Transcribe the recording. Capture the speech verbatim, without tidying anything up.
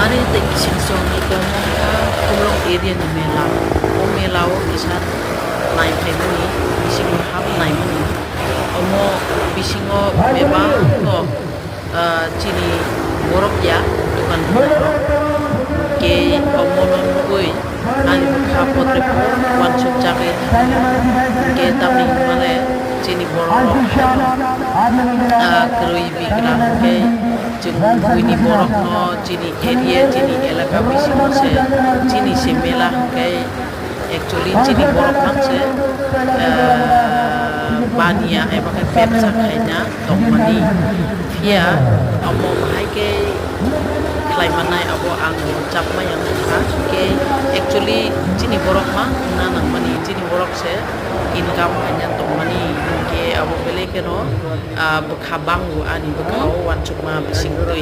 Ari tei Kisingchongni tongmung kha Kumlong area ni mela. O mela o kisa nai phaimani, bisingo hap naimani. Omo bisingo bebak kok, ah, chini borok ya, dukan borok. Ke omo no nugui ani bwkha potre po wansuk jagwi thango. Ke tamni hwnmale chini borok rok, ah, kwrwi bigra hwnkhe chwng buini borok no chini area, chini elaka bisingo se, chini se mela hwnkhe actually chini borok mang se, ah, baniya eba khe bebsa khaina tongmani. Phiya amo bahai khe khlai mannai abo ang chapmaya wngkha. Khe actually chini borok ma wngna nangmani, chini borok se income khaina tongmani. Hinkhe abo belai kheno, ah, bwkha bango ani bwkha o wansukma bising twi.